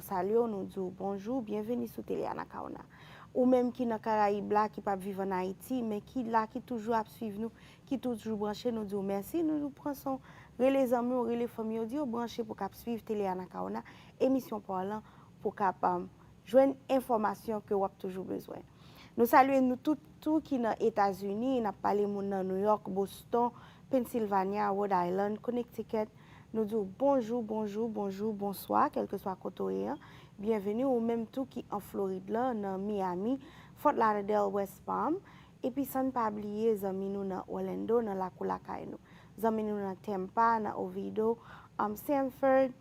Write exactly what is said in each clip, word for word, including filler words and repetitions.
salye w, nou di w bonjou, byenveni sou Tele Anacaona. Ou menm ki nan Karayib la, ki p ap viv ann Ayiti, men ki la, ki toujou ap swiv nou, ki toujou branche, nou di w mèsi. Nou pran son, rele zanmi w, rele fanmi w, di yo branche pou k ap swiv Tele Anacaona, emisyon pa w lan, pou k ap, um, jwenn enfòmasyon ke w ap toujou bezwen. Nou salye nou tout tou ki nan Etazini, n ap pale moun nan New York, Boston, Pennsylvania, Rhode Island, Connecticut. Nou di w bonjou, bonjou, bonjou, bonswa, kèlkeswa kote w ye an. Byenveni ou menm tou ki an Florid lan, nan Miami, Fort Lauderdale, West Palm. Epi san n pa bliye zanmi nou nan Orlando, nan lakou lakay nou. Zanmi nou nan Tampa, nan Oviedo, um, Sanford,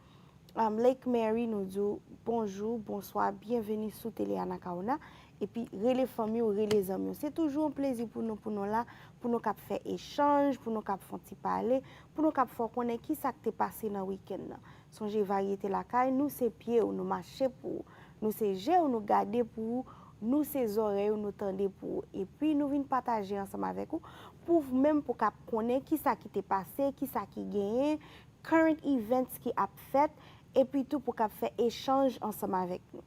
um, Lake Mary, nou di w bonjou, bonswa, byenveni sou Tele Anacaona. Epi rele fanmi w, rele zanmi w. Se toujou yon plezi pou nou, pou nou la, pou nou k ap fè echanj, pou nou k ap fè yon ti pale, pou nou k ap fè w konnen ki sa k te pase nan wikenn nan. Sonje Varyete Lakay, nou se pye w, nou mache pou ou. Nou se je w, nou gade pou ou. Nou se zòrèy ou, nou tande pou ou. Epi nou vin pataje ansanm avèk ou, pou w menm pou w k ap konnen ki sa ki te pase, ki sa ki genyen, current events ki ap fèt, epi tou pou w k ap fè echanj ansanm avèk nou.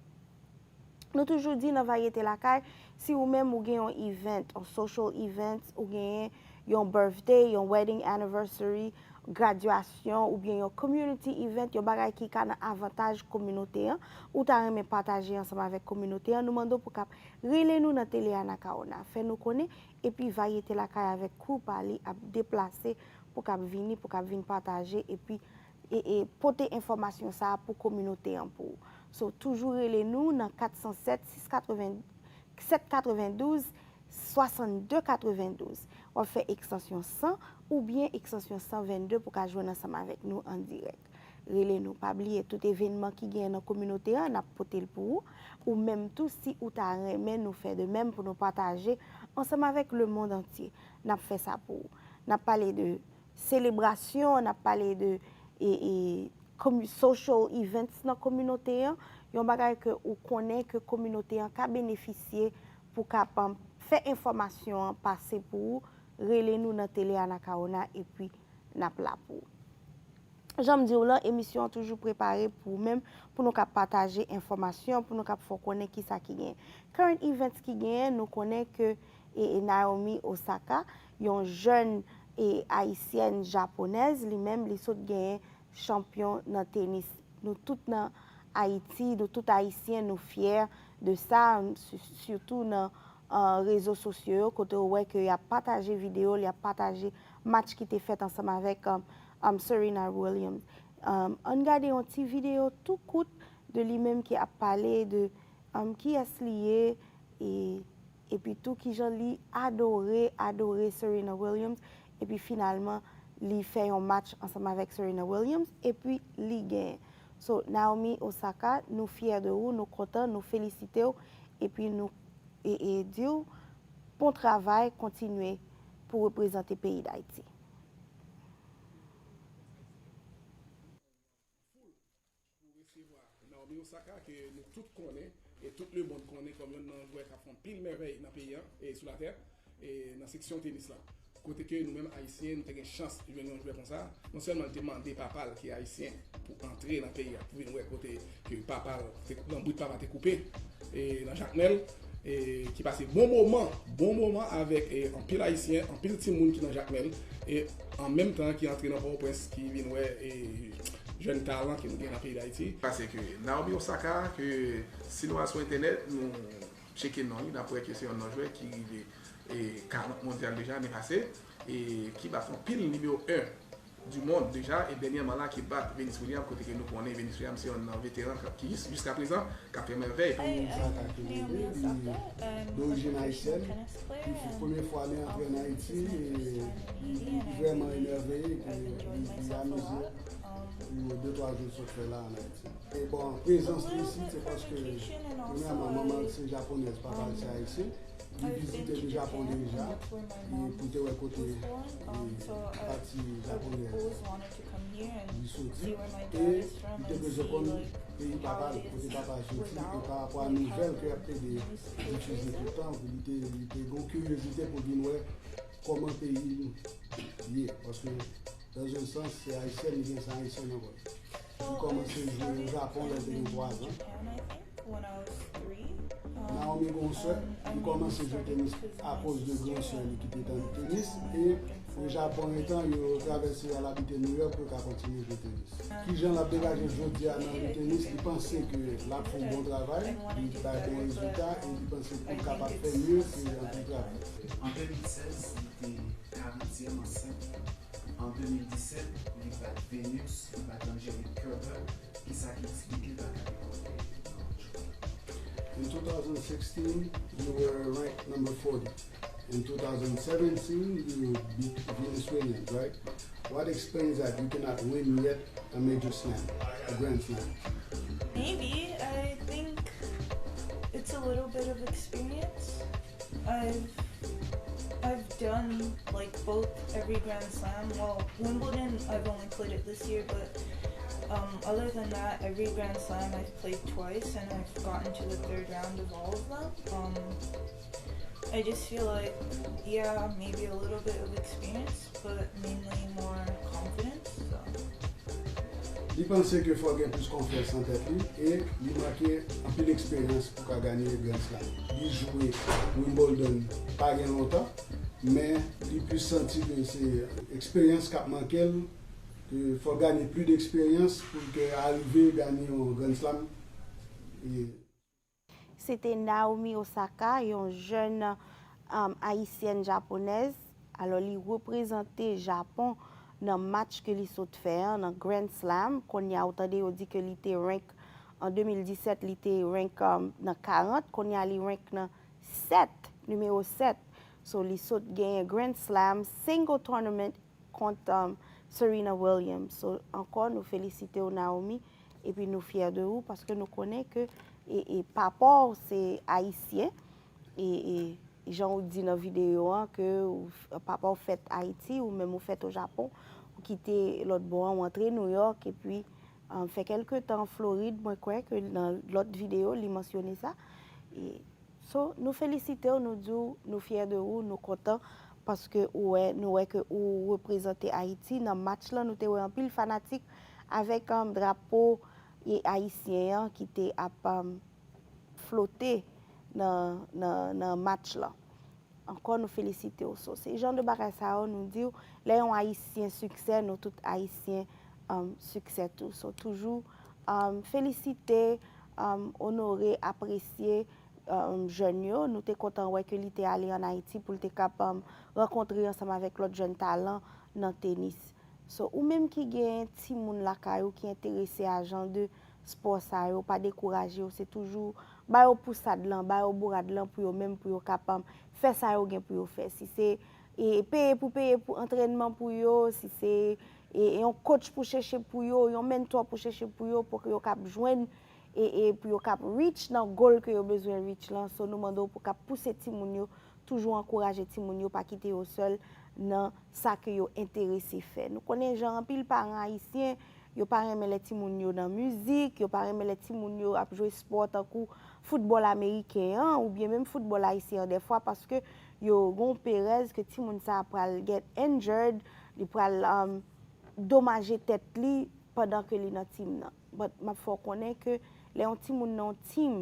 Nou toujou di nan Varyete Lakay, si ou menm ou gen yon event, yon social event, ou genyen yon birthday, yon wedding anniversary, gradyasyon, oubyen yon community event, yon bagay ki ka nan avantaj kominote an, ou ta renmen pataje ansanm avèk kominote an, nou mande w pou w k ap rele nou nan Tele Anacaona. Fè nou konnen, epi Varyete Lakay avèk crew pa li ap deplase pou k ap vini, pou k ap vin pataje, epi e, e, pote enfòmasyon sa a pou kominote an pou ou. So, toujou rele nou nan kat san sèt, sis katreven, sèt katrevendouz, swasannde katrevendouz. W ap fè ekstansyon san oubyen ekstansyon san vennde pou w ka jwenn ansanm avèk nou an dirèk. Rele nou. Pa bliye, tout evènman ki genyen nan kominote an, n ap pote l pou ou. Ou menm tou, si ou ta renmen nou fè de menm pou nou pataje ansanm avèk lemonn antye, n ap fè sa pou ou. N ap pale de selebrasyon, n ap pale de, e, e, komi-, social events nan kominote an, yon bagay ke ou konnen ke kominote an ka benefisye pou ka, um, fè enfòmasyon an pase pou ou, rele nou nan Tele Anacaona epi n ap la pou ou. Jan m di w lan, emisyon an toujou prepare pou ou menm, pou nou ka pataje enfòmasyon, pou nou ka fè w konnen ki sa ki genyen. Current events ki genyen, nou konnen ke, e, e, Naomi Osaka, yon jèn, e, ayisyèn japonèz, li menm, li sot genyen chanpyon nan tenis. Nou tout nan Ayiti, nou tout ayisyen, nou fyè de sa, si-, sitou nan, an, rezo sosyo yo, kote w wè ke y ap pataje videyo l, y ap pataje match ki te fèt ansanm avèk, um, um, Serena Williams. Um, ann gade yon ti videyo tou kout de li menm ki ap pale de, um, kiyès li ye, e, epi tou kijan li adore, adore Serena Williams, epi finalman, li fè yon match ansanm avèk Serena Williams, epi li genyen. So, Naomi Osaka, nou fyè de ou, nou kontan, nou felisite w, epi nou, e, e, di w, bon travay, kontinye pou reprezante peyi Dayiti. Pou resevwa Naomi Osaka, ke nou tout konnen, e tout lemonn konnen kòm yonn nan jwè k ap fè anpil mèvèy nan peyi an, e sou latè, e nan seksyon tenis la. Kote ke nou menm Ayisyen, nou te gen chans jwenn yon jwè konsa. Non sèlman li te mande papa l ki Ayisyen pou antre nan peyi a, pou vin wè kote ke papa l, te, lanbrit papa te koupe, e nan Jakmèl, e ki pase bon moman, bon moman avèk, e, anpil Ayisyen, anpil timoun ki nan Jakmèl, e an menm tan ki antre nan Pòtoprens, ki vin wè, e, jèn talan ke nou gen nan peyi Dayiti. Pase ke Naomi Osaka, ke si nou al sou entènèt, nou tcheke non li, n ap wè ke se yon non jwè ki rive, e, karant mondyal deja, ane pase, e ki bat anpil nimewo en du monde deja, e dènyèman la ki bat Venus Williams, kote ke nou konnen Venus Williams se yon nan veteran k ap, ki jis, jiskaprezan, k ap fè mèvèy. Naomi Osaka ki rele, li dorijin ayisyèn, li se premye fwa li antre ann Ayiti, e li, li vrèman emèveye, ke li, li amize pou de twa jou l sot fè la ann Ayiti. E bon, prezans li isit, se paske, premyèman, manman l se japonèz, papa l se ayisyen. Li vizite le Japon deja, e pou te wè kote, e, pati japonèz li soti, e li te bezwen konn peyi papa l, kote papa l soti, e pa rapò a nouvèl ke y ap plede difize tout tan, li te, li te gen kiryozite pou vin wè kòman peyi l ye, paske, dans un sens, se ayisyèn, li gen san ayisyen nan kò l. Li kòmanse jwe o Japon lè l te gen twa zan. Naomi gen yon sè, li kòmanse jwe tenis akoz de gran sè li ki te nan tenis, e o Japon etan yo travèse al abite Nouyòk pou yo ka kontinye jwe tenis. Kijan l ap degaje l jodi a nan le tenis? Li panse ke l ap fè yon bon travay, li bay bon rezilta, e li panse ke l kapab fè mye ke anpil travay. An de mil sèz, li te karantyèm an senp. An de mil disèt, li bat Venus, li bat Angelique Kerber. Kisa ki eksplike l pa ka rekòte nan match yo? In two thousand sixteen, you were ranked number forty. In two thousand seventeen, you beat Venus Williams, right? What explains that you cannot win yet a major slam, a grand slam? Maybe. I think it's a little bit of experience. I've I've done like both every Grand Slam. Well, Wimbledon, I've only played it this year, but um, other than that, every Grand Slam I've played twice, and I've gotten to the third round of all of them. Um, I just feel like, yeah, maybe a little bit of experience, but mainly more confidence. So. Li panse ke fò l gen plis konfyans nan tèt li e li manke anpil eksperyans pou ka ganye Grand Slam. Li jwe Wimbledon pa gen lontan, men li plis santi ke se eksperyans k ap manke l, ke fò l ganye plis eksperyans pou l ke arive ganye yon Grand Slam. E Se te Naomi Osaka, yon jèn, um, ayisyèn japonèz. Alò, li reprezante Japon nan match ke li sot fè an, nan Grand Slam. Kounye a, ou tande yo di ke li te rank, an de mil disèt, li te rank, um, nan karant. Kounye a, li rank nan sèt, nimewo sèt. So, li sot genyen Grand Slam, single tournament, kont, um, Serena Williams. So, ankò, nou felisite w, Naomi, epi nou fyè de ou, paske nou konnen ke, e, e, papa w se ayisyen, e, e, jan ou di nan videyo an, ke ou f-, papa w fèt Ayiti, ou menm ou fèt o Japon, ou kite lòt bò an, ou antre Nouyòk, epi, um, fè kèlke tan Florid, mwen kwè ke nan lòt videyo, li mansyone sa. E, So, nou felisite w, nou di w nou fyè de ou, nou kontan, paske ou wè, nou wè ke ou reprezante Ayiti nan match lan, nou te wè anpil fanatik avèk, um, drapo e ayisyen an ki te ap, um, flote nan, nan, nan match lan. Ankò, nou felisite w. So, se jan de bagay sa yo, nou di w, lè yon ayisyen siksè, nou tout ayisyen, um, siksè tou. So, toujou, um, felisite, um, onore, apresye, um, jèn yo. Nou te kontan wè ke li te ale ann Ayiti pou l te kab, um, rankontre ansanm avèk lòt jèn talan nan tenis. So, ou menm ki gen timoun lakay ou ki enterese a jan de spò sa yo, pa dekouraje yo, se toujou ba yo pousad lan, ba yo bourad lan pou yo menm, pou yo kab, um, fè sa yo gen pou yo fè. Si se, e, peye pou peye pou antrènman pou yo, si se, e, e yon coach pou chèche pou yo, yon mentor pou chèche pou yo, pou ke yo kab jwenn e, e pou yo kab reach nan goal ke yo bezwen reach lan. So, nou mande w pou kab pouse timoun yo, toujou ankouraje timoun yo, pa kite yo sèl nan sa ke yo enterese fè. Nou konnen jan anpil paran ayisyen, yo pa renmen lè timoun yo nan mizik, yo pa renmen lè timoun yo ap jwe spò tankou foutbòl ameriken an, oubyen menm foutbòl ayisyen an dèfwa, paske yo gon perèz ke timoun sa a pral get injured, li pral, um, domaje tèt li pandan ke li nan tim nan. But m ap fè w konnen ke lè yon timoun nan yon tim,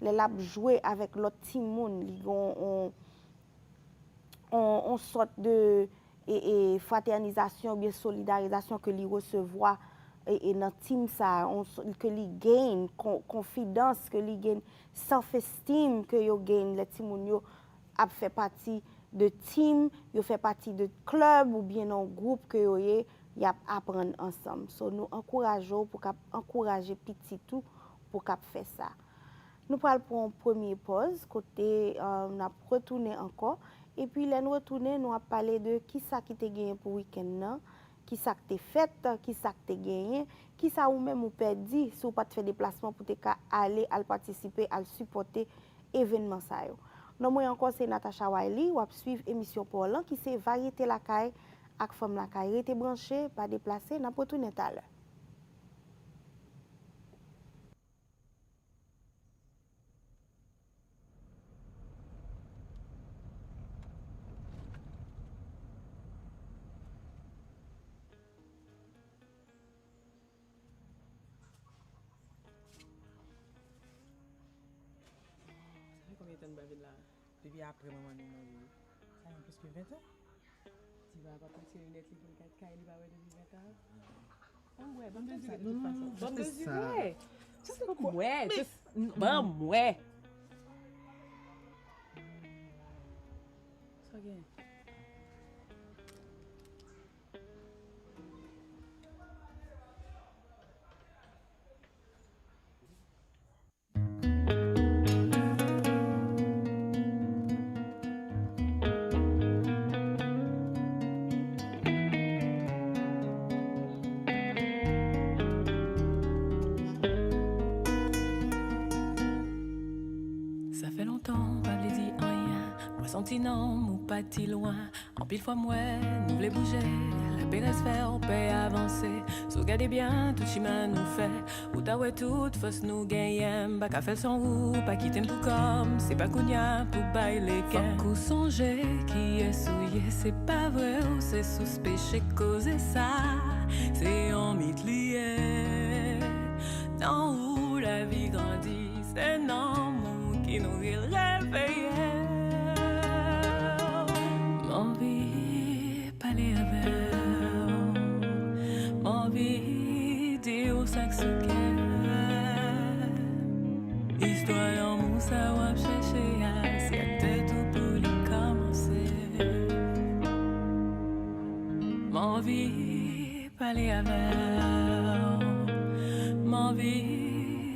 lè l ap jwe avèk lòt timoun, li gen yon, yon, yon sòt de, e, e, fratènizasyon oubyen solidarizasyon ke li resevwa, e, e, nan tim sa a, yon s-, ke li gain kon-, konfidans, ke li gain self-esteem, ke yo gain lè timoun yo ap fè pati de tim, yo fè pati de klèb oubyen nan gwoup ke yo ye, y ap aprann ansanm. So, nou ankouraje w pou k ap ankouraje pitit ou pou k ap fè sa. Nou pral pran yon premye pòz, kote, eh, n ap retounen ankò. Epi, lè n retounen, nou ap pale de kisa ki te genyen pou wikenn nan, kisa k te fèt, kisa k te genyen, kisa ou menm ou pèdi si w pa t fè deplasman pou te ka ale al patisipe, al sipòte evènman sa yo. Non mwen ankò se Natacha Wiley, w ap swiv emisyon pa w lan ki se Varyete Lakay ak Fanm Lakay. Rete branche, pa deplase, n ap retounen talè. Tann ba vin la. Depi apre manman nou mouri. Sa gen plis ke ven tan. Ti va pa pase linèt li pou l gad kay li pa wè depi ven tan. Ban m wè, ban m mezire de tout fason. Ban m mezire. Just ban m wè. Just ban m wè. Sa gen? Sa fè lontan, pa vle di anyen. Mwen santi nanm ou pati lwen. Anpil fwa m wè, nou vle bouje, laperèz fè w pè avanse. Si w gade byen tout chimen nou fè, ou ta wè tout fòs nou genyen. M pa ka fè l san ou, pa kite m pou kò m, se pa kounye a pou bay leken. Fòk ou sonje kiyès ou ye, se pa vre ou se sous peche koze sa, se yon mit li ye. Nan ou lavi grandi, se nanm ou ki nouri l reveye. M anvi pale avè w. M anvi di w sa k sou kè m. Istwa lanmou sa w ap chèche a, se ak tèt ou pou li kòmanse. M anvi pale avè w. M anvi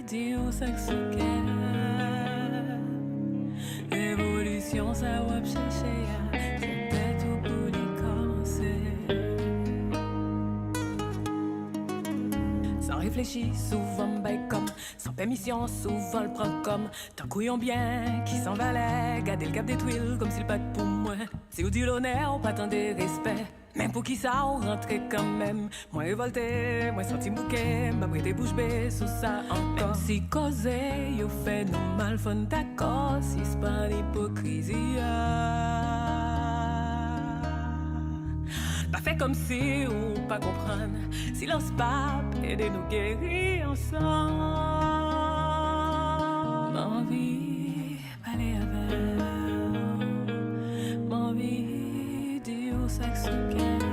di w sa k sou kè m. Evolisyon sa w ap chèche a, se tèt ou pou li kòmanse. San reflechi, souvan m bay kòm. San pèmisyon, souvan l pran kòm. Tankou yon byen ki san valè, gade l k ap detwi l kòmsi l pa t pou mwen. Si w di l onè, w pa tande respè. Men poukisa w rantre kanmenm? Mwen revòlte, mwen santi m bouke, m p ap rete bouch be sou sa ankò. Menm si koze yo fè nou mal, fò n dakò, sispann ipokrizi a. Pa fè kòmsi ou pa konprann, silans p ap ede nou geri ansanm. M anvi pale avè w. M anvi di w sa k sou kè m.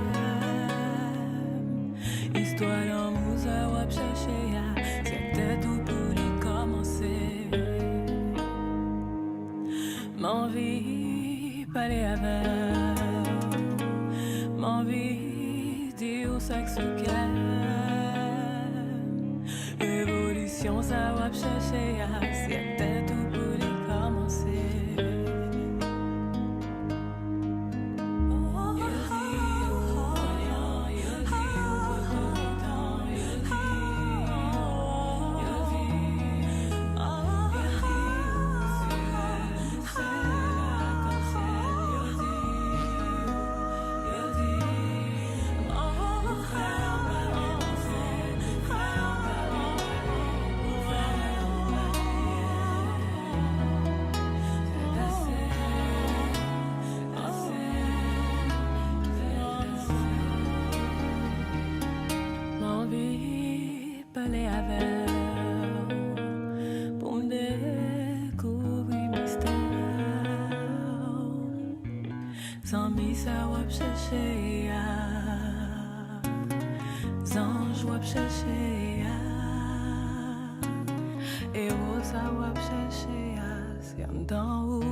Istwa lanmou sa w ap chèche a, se tèt ou pou li kòmanse. M anvi pale avè w. M anvi di w sa k sou kè m. Evolisyon sa w ap chèche a, se ak tèt ou pou li kòmanse. M anvi pale avè w pou m dekouvri mistè w. Zanmi sa w ap chèche a, zanj w ap chèche a, ewo sa w ap chèche a, se anndan ou,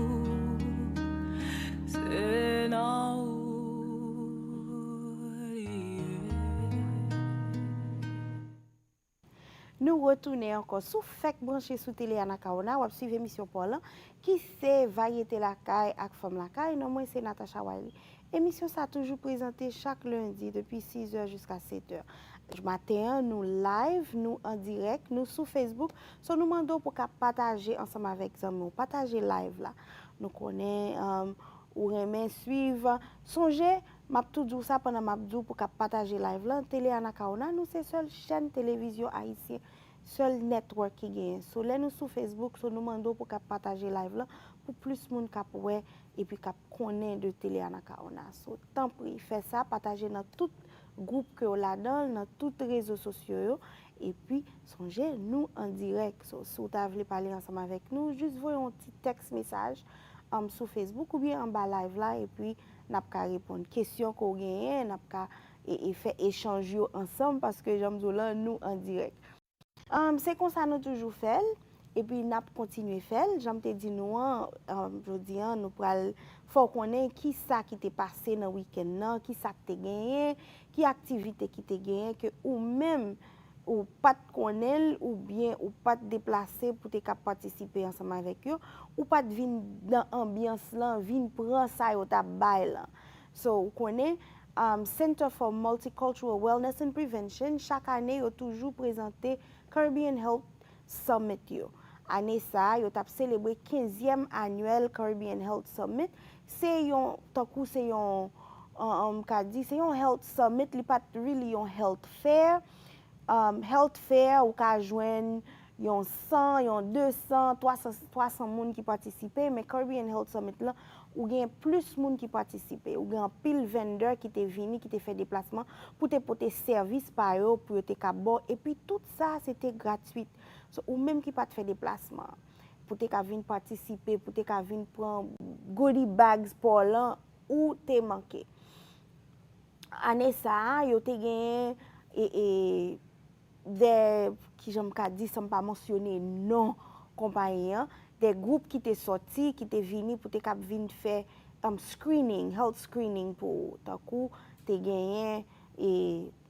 se nan ou li ye. Nou retounen ankò. Si w fèk branche sou Tele Anacaona, w ap swiv emisyon pa w lan, ki se Varyete Lakay ak Fanm Lakay. Non mwen se Natacha Wiley. Emisyon sa toujou prezante chak lendi depi sis è jiska sèt è. Maten an, nou live, nou an dirèk, nou sou Facebook. So, nou mande w pou w ka pataje ansanm avèk zanmi w. Pataje live la. Nou konnen, um, ou renmen swiv. Sonje, m ap tou di w sa pandan m ap di w pou w ka pataje live lan. Tele Anacaona, nou se sèl chèn televizyon ayisyen, sèl network ki genyen. So, lè nou sou Facebook, so nou mande w pou w ka pataje live lan pou plis moun k ap wè epi k ap konnen de Tele Anacaona. So, tanpri, fè sa, pataje nan tout gwoup ke w ladan l, nan tout rezo sosyo yo. Epi, sonje, nou an dirèk. So, si w ta vle pale ansanm avèk nou, jis voye yon ti tèks mesaj um, sou Facebook oubyen anba live la, epi n ap ka reponn kesyon ke w genyen, n ap ka e, e fè echanj yo ansanm, paske jan m di w lan, nou an dirèk. Um, se konsa nou toujou fè l, epi n ap kontinye fè l. Jan m te di nou an, um, jodi an, nou pral fè w konnen ki sa ki te pase nan wikenn nan, ki sa k te genyen, ki aktivite ki te genyen ke ou menm ou pa t konnen l oubyen ou pa t deplase pou te ka patisipe ansanm avèk yo, ou pa t vin nan anbyans lan, vin pran sa yo t ap bay lan. So, ou konnen, um, Center for Multicultural Wellness and Prevention, chak ane, yo toujou prezante Caribbean Health Summit yo. Ane sa a, yo t ap selebre kenzyèm anyèl Caribbean Health Summit. Se yon, tankou se yon, um, um, ka di, se yon health summit, li pa t really yon health fair. Um, health fair, ou ka jwenn yon san, yon de san, twa san, twa san moun ki patisipe, men Caribbean Health Summit lan, ou gen plis moun ki patisipe. Ou gen anpil vendè ki te vini, ki te fè deplasman pou te pote sèvis pa yo, pou yo te ka ba w. Epi tout sa, se te gratwit. So, ou menm ki pa t fè deplasman, pou te ka vin patisipe, pou te ka vin pran goodie bags pa w lan, ou te manke. Ane sa a, yo te genyen, e, e, de, kijan m ka di san m pa mansyone non konpayi an, de gwoup ki te sòti, ki te vini pou te ka vin fè, um, screening, health screening pou ou. Tankou te genyen, e,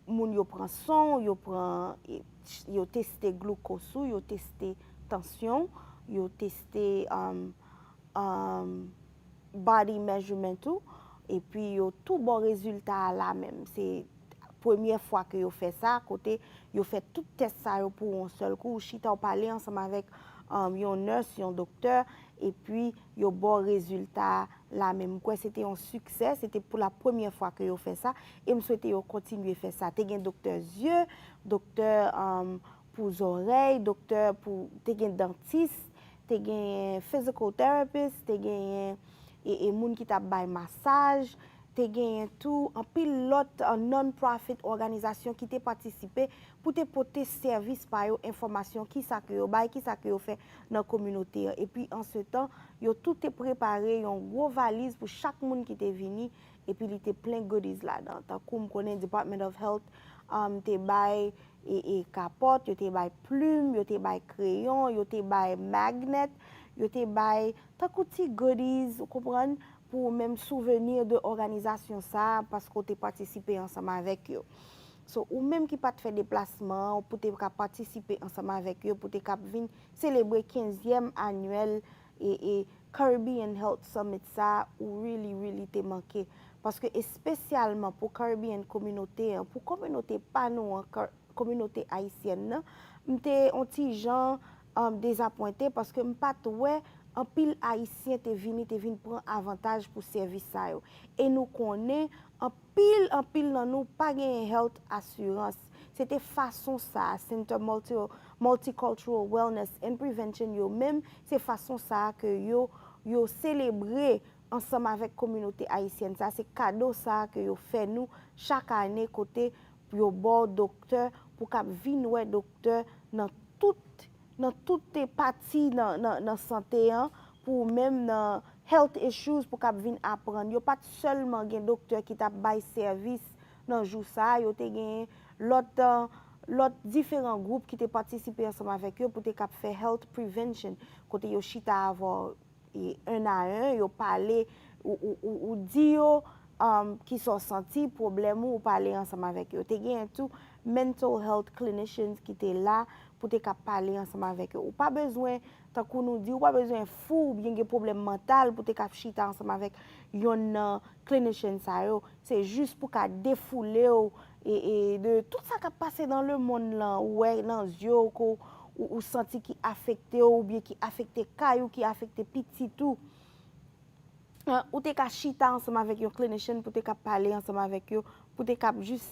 moun yo pran san w, yo pran, e, yo teste gloukòs ou, yo teste tansyon w, yo teste, um, um, body measurement ou, epi yo tou ba w rezilta a la menm. Se premyè fwa ke yo fè sa, kote yo fè tout tès sa yo pou ou yon sèl kou, ou chita w pale ansanm avèk, um, yon nurse, yon doktè, epi yo ba w rezilta a la menm. M kwè se te yon siksè, se te pou la premyè fwa ke yo fè sa, e m swete yo kontinye fè sa. Te gen doktè zye, doktè, um, pou zòrèy, doktè pou, te gen dantis, te gen physical therapist, te genyen e, e moun ki t ap bay masaj, te genyen tou anpil lòt, uh, non-profit òganizasyon ki te patisipe pou te pote sèvis pa yo, enfòmasyon, kisa ke yo bay, kisa ke yo fè nan kominote an. Epi ansetan, yo tou te prepare yon gwo valiz pou chak moun ki te vini, epi li te plen goodies ladan. Tankou m konnen Department of Health, um, te bay e, e kapòt, yo te bay plim, yo te bay kreyon, yo te bay magnet, yo te bay tankou ti goodies, ou konprann, pou ou menm souvenir de òganizasyon sa a, paske w te patisipe ansanm avèk yo. So, ou menm ki pa t fè deplasman an, pou te ka patisipe ansanm avèk yo, pou te ka vin selebre kenzyèm anyèl e, e Caribbean Health Summit sa a, ou really, really te manke. Paske espesyalman pou Caribbean kominote an, pou kominote pa nou an, Car-, kominote ayisyèn nan, m te on ti jan, um, dezapwente paske m pa t wè anpil Ayisyen te vini, te vin pran avantaj pou sèvis sa yo. E nou konnen anpil, anpil nan nou pa genyen health assurance. Se te fason sa a, Center Multi-, Multicultural Wellness and Prevention yo menm, se fason sa a ke yo, yo selebre ansanm avèk kominote ayisyèn sa a. Se kado sa a ke yo fè nou chak ane kote yo ba w doktè pou k ap vin wè doktè nan tout, nan tout pati nan, nan, nan sante an, pou ou menm nan health issues pou k ap vin aprann. Yo pa t sèlman gen doktè ki t ap bay sèvis nan jou sa a, yo te gen lòt, lòt diferan gwoup ki te patisipe ansanm avèk yo pou te k ap fè health prevention, kote yo chita avè w e, un à un, yo pale, ou, ou, ou, ou di yo, um, kisa w santi, pwoblèm ou, ou pale ansanm avèk yo. Te genyen tou mental health clinicians ki te la pou te ka pale ansanm avèk yo. Ou pa bezwen, tankou nou di, ou pa bezwen fou oubyen gen pwoblèm mantal pou te ka chita ansanm avèk yonn nan clinician sa yo. Se jis pou ka defoule w e, e de tout sa k ap pase nan lemonn lan, ou wè nan zye w, ke w, ou, ou santi ki afekte w, oubyen ki afekte kay ou, ki afekte pitit ou. An, ou te ka chita ansanm avèk yon clinician pou te ka pale ansanm avèk yo, pou te ka jis,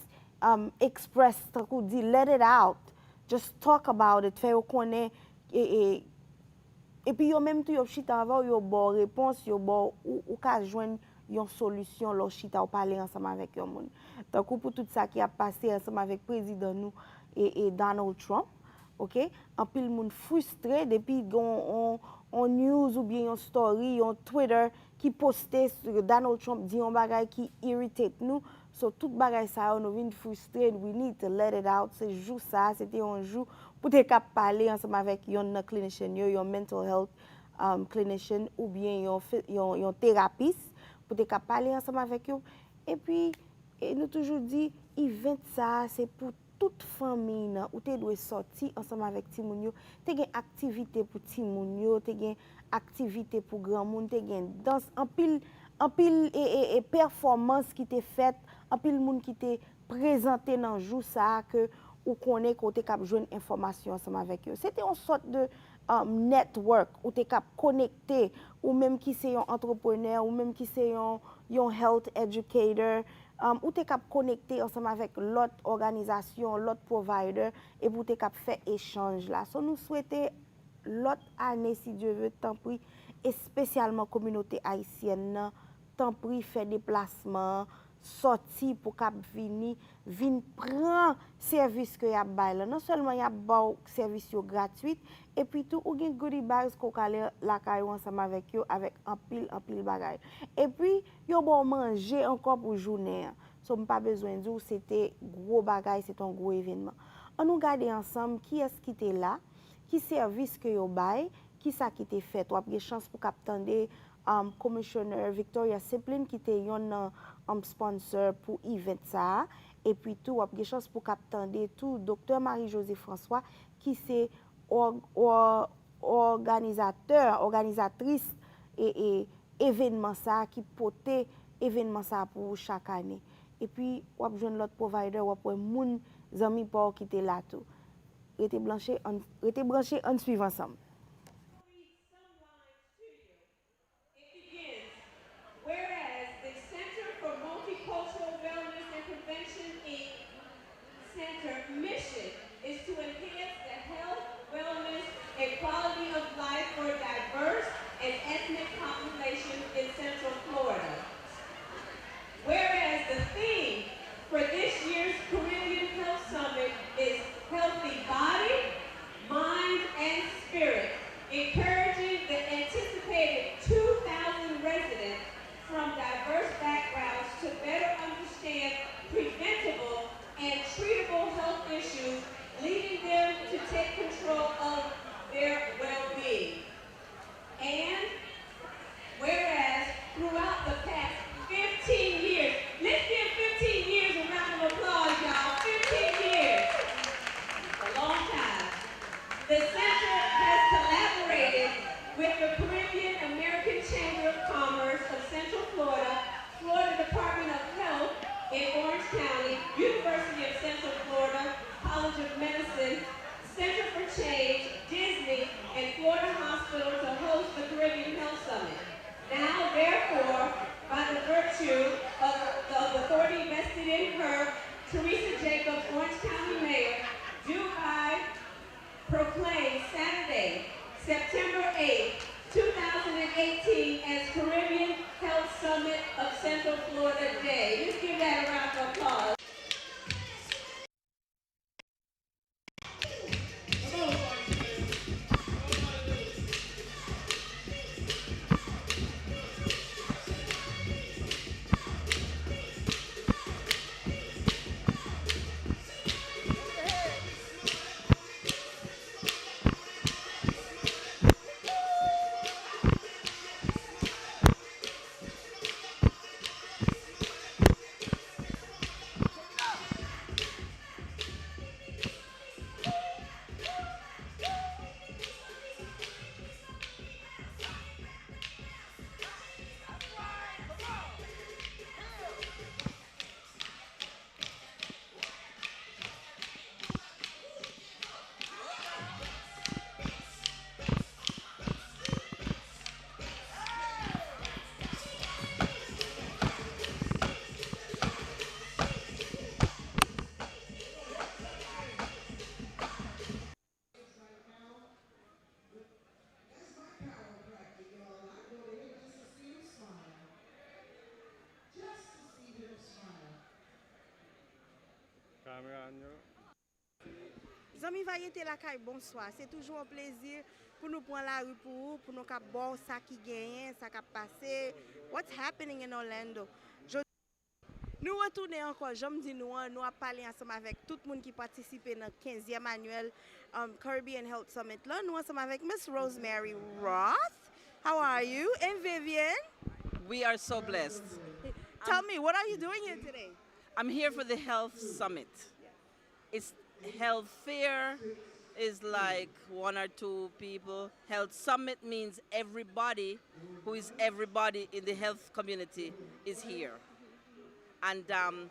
um, express, tankou di, let it out. Just talk about it. Fè yo konnen, e, e, epi yo menm tou, yo chita avè w, yo ba w repons, yo ba w, ou, ou ka jwenn yon solisyon lè w chita w pale ansanm avèk yon moun. Tankou pou tout sa ki ap pase ansanm avèk prezidan nou e, e Donald Trump, oke? Anpil moun fristre depi gen yon, yon, yon news oubyen yon story, yon Twitter ki poste, Donald Trump di yon bagay ki irritate nou. So, tout bagay sa yo, nou vin fristre, we need to let it out. Se jou sa, se te yon jou pou te kab pale ansanm avèk yonn nan clinician yo, yon mental health, um, clinician oubyen yon, fe- yon, yon terapis, pou te kab pale ansanm avèk yo. Epi, e nou toujou di, event sa a, se pou tout fanmi nan, ou te dwe sòti ansanm avèk timoun yo. Te gen aktivite pou timoun yo, te gen aktivite pou granmoun, te gen dans, anpil, anpil e, e, e pèfòmans ki te fèt, anpil moun ki te prezante nan jou sa a ke ou konnen ke w te kab jwenn enfòmasyon ansanm avèk yo. Se te yon sòt de, um, network, ou te kab konekte, ou menm ki se yon antreprenè, ou menm ki se yon, yon health educator, um, ou te kab konekte ansanm avèk lòt òganizasyon, lòt provider, epi ou te kab fè echanj la. So, nou swete lòt ane, si Dye ve, tanpri, espesyalman kominote ayisyèn nan, tanpri fè deplasman an, sòti pou kab vini, vin pran sèvis ke y ap bay la. Non sèlman y ap ba w sèvis yo gratwit, epi tou ou gen goodie bags ke w ka ale lakay ou ansanm avèk yo, avèk anpil, anpil bagay. Epi, yo ba w manje ankò pou jounen an. So, m pa bezwen di w, se te gwo bagay, se te yon gwo evènman. Ann nou gade ansanm kiyès ki te la, ki sèvis ke yo bay, kisa ki te fèt. W ap gen chans pou kab tande, um, Commissioner Victoria Siplin, ki te yonn nan, um, sponsor pou event sa a. Epi tou, w ap gen chans pou kab tande tou Doktè Marie Josée François, ki se òg- ò- òganizatè, òganizatris e, e evènman sa a, ki pote evènman sa a pou ou chak ane. Epi, w ap jwenn lòt provider, w ap wè moun, zanmi pa w ki te la tou. Rete blanche, ann, rete branche, ann swiv ansanm. It begins. Whereas the Center for Multicultural Wellness and Prevention, Inc Center mission is to enhance the health, wellness, and quality of life for diverse and ethnic populations in Central Florida. Whereas the theme for this year's Caribbean Health Summit is Healthy Body, Mind, and Spirit, encouraging the anticipated two thousand residents from diverse backgrounds to better understand preventable and treatable health issues, leading them to take control of their well-being. And whereas throughout the past fifteen years, let's give fifteen years a round of applause, y'all. Fifteen years. A long time. The center has collaborated with the Caribbean American Chamber of Commerce of Central Florida, Florida Department of Health in Orange County, University of Central Florida College of Medicine, Center for Change, Disney, and Florida Hospital to host the Caribbean Health Summit. Now, therefore, by the virtue of the, of the authority vested in her, Teresa Jacobs, Orange County Mayor, do by proclaim Saturday, September eighth, two thousand and eighteen as Caribbean Health Summit of Central Florida Day. Let's give that a round of applause. Zanmi Varyete Lakay, bonswa. Se toujou yon plezi pou nou pran lari pou ou, pou nou ka ba w sa ki genyen, sa k ap pase. What's happening in Orlando? Jodi, nou retounen ankò, jan m di nou an, nou ap pale ansanm avèk tout moun ki patisipe nan kenzyèm anyèl, um, Caribbean Health Summit lan. Nou ansanm avèk Miss Rosemary Roth. How are you? And Vivian? We are so blessed. Tell me, what are you doing here today? I'm here for the health summit. It's health fair is like one or two people. Health summit means everybody who is everybody in the health community is here. And um,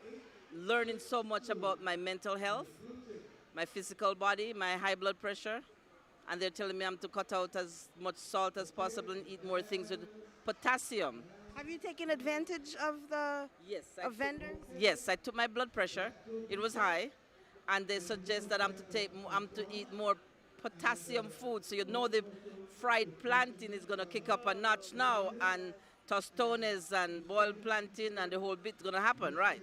learning so much about my mental health, my physical body, my high blood pressure. And they're telling me I'm to cut out as much salt as possible and eat more things with potassium. Have you taken advantage of the Yes, I of took- vendors? Yes, I took my blood pressure. It was high, and they suggest that I'm to take, I'm to eat more potassium food. So you know the fried plantain is gonna kick up a notch now, and tostones and boiled plantain and the whole bit's gonna happen, right?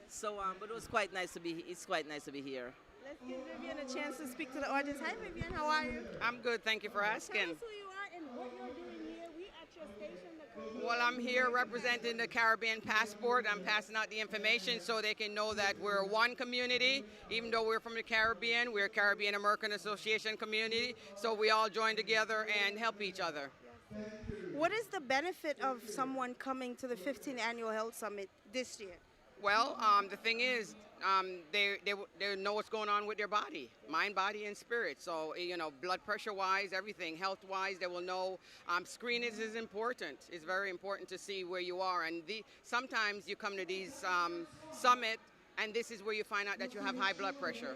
So, um, but it was quite nice to be. It's quite nice to be here. Let's give Vivian a chance to speak to the audience. Hi, Vivian. How are you? I'm good, thank you for Tell asking. Us who you are and what you're doing here. We at your station, the Caribbean Well, I'm here representing the Caribbean Passport. I'm passing out the information so they can know that we're one community. Even though we're from the Caribbean, we're Caribbean American Association community. So we all join together and help each other. What is the benefit of someone coming to the fifteenth Annual Health Summit this year? Well, um, the thing is, um, they, they they know what's going on with their body, mind, body, and spirit. So you know, blood pressure wise, everything, health wise, they will know. Um, screenings is important. It's very important to see where you are. And the, sometimes you come to these um, summit, and this is where you find out that you have high blood pressure.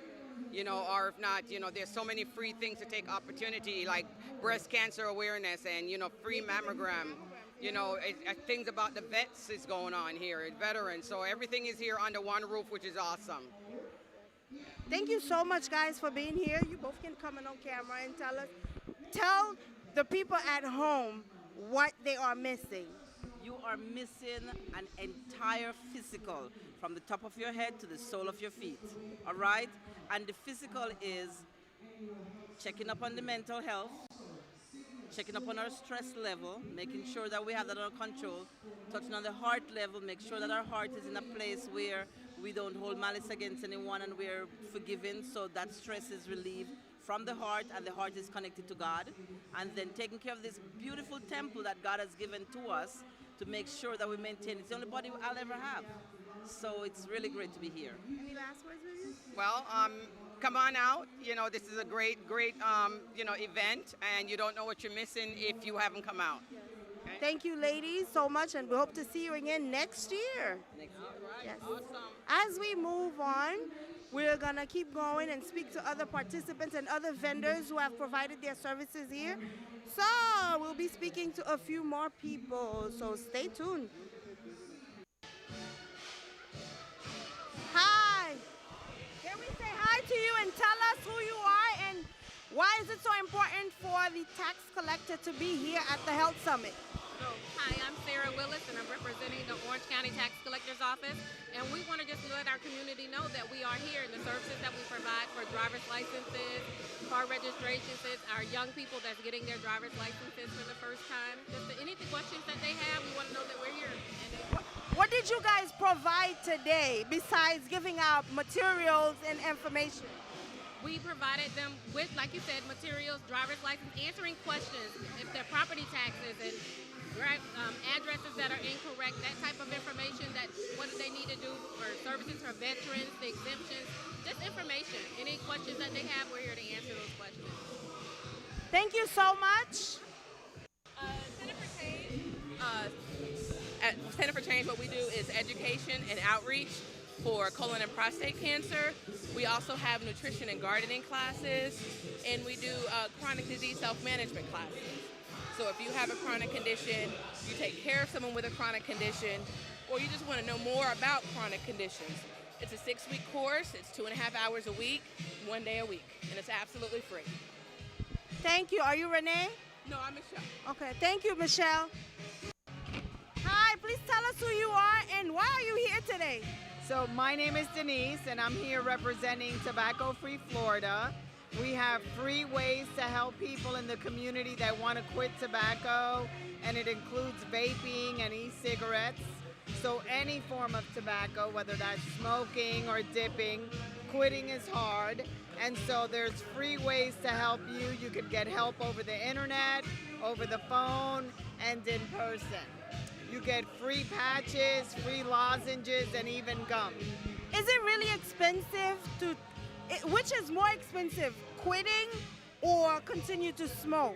You know, or if not, you know, there's so many free things to take opportunity, like breast cancer awareness and you know, free mammogram. You know, it, uh, things about the vets is going on here, veterans. So everything is here under one roof, which is awesome. Thank you so much, guys, for being here. You both can come in on camera and tell us, tell the people at home what they are missing. You are missing an entire physical from the top of your head to the sole of your feet. All right? And the physical is checking up on the mental health, checking up on our stress level, making sure that we have that under control, touching on the heart level, make sure that our heart is in a place where we don't hold malice against anyone and we're forgiving, so that stress is relieved from the heart and the heart is connected to God. And then taking care of this beautiful temple that God has given to us to make sure that we maintain. It's the only body I'll ever have. So it's really great to be here. Any last words, Vivian? Well, um, come on out. You know, this is a great, great, um, you know, event, and you don't know what you're missing if you haven't come out. Thank you, ladies, so much, and we hope to see you again next year. Yes. As we move on, we're gonna keep going and speak to other participants and other vendors who have provided their services here. So we'll be speaking to a few more people, so stay tuned. Hi! Can we say hi to you and tell us who you are and why is it so important for the tax collector to be here at the Health Summit? So, hi, I'm Sarah Willis, and I'm representing the Orange County Tax Collector's Office. And we want to just let our community know that we are here and the services that we provide for driver's licenses, car registrations, it's our young people that's getting their driver's licenses for the first time. Just any questions that they have, we want to know that we're here. And What did you guys provide today besides giving out materials and information? We provided them with, like you said, materials, driver's license, answering questions, if their property taxes and gra- um, addresses that are incorrect, that type of information, that what do they need to do for services for veterans, the exemptions, just information. Any questions that they have, we're here to answer those questions. Thank you so much. Uh, Center for Change, uh, at Center for Change, what we do is education and outreach for colon and prostate cancer. We also have nutrition and gardening classes, and we do uh, chronic disease self management classes. So if you have a chronic condition, you take care of someone with a chronic condition, or you just want to know more about chronic conditions, it's a six week course, it's two and a half hours a week, one day a week, and it's absolutely free. Thank you. Are you Renee? No, I'm Michelle. Okay, thank you, Michelle. Hi, please tell us who you are and why are you here today? So, my name is Denise, and I'm here representing Tobacco Free Florida. We have free ways to help people in the community that want to quit tobacco, and it includes vaping and e cigarettes. So, any form of tobacco, whether that's smoking or dipping, quitting is hard. And so, there's free ways to help you. You could get help over the internet, over the phone, and in person. You get free patches, free lozenges, and even gum. Is it really expensive to, i- which is more expensive, quitting or continue to smoke?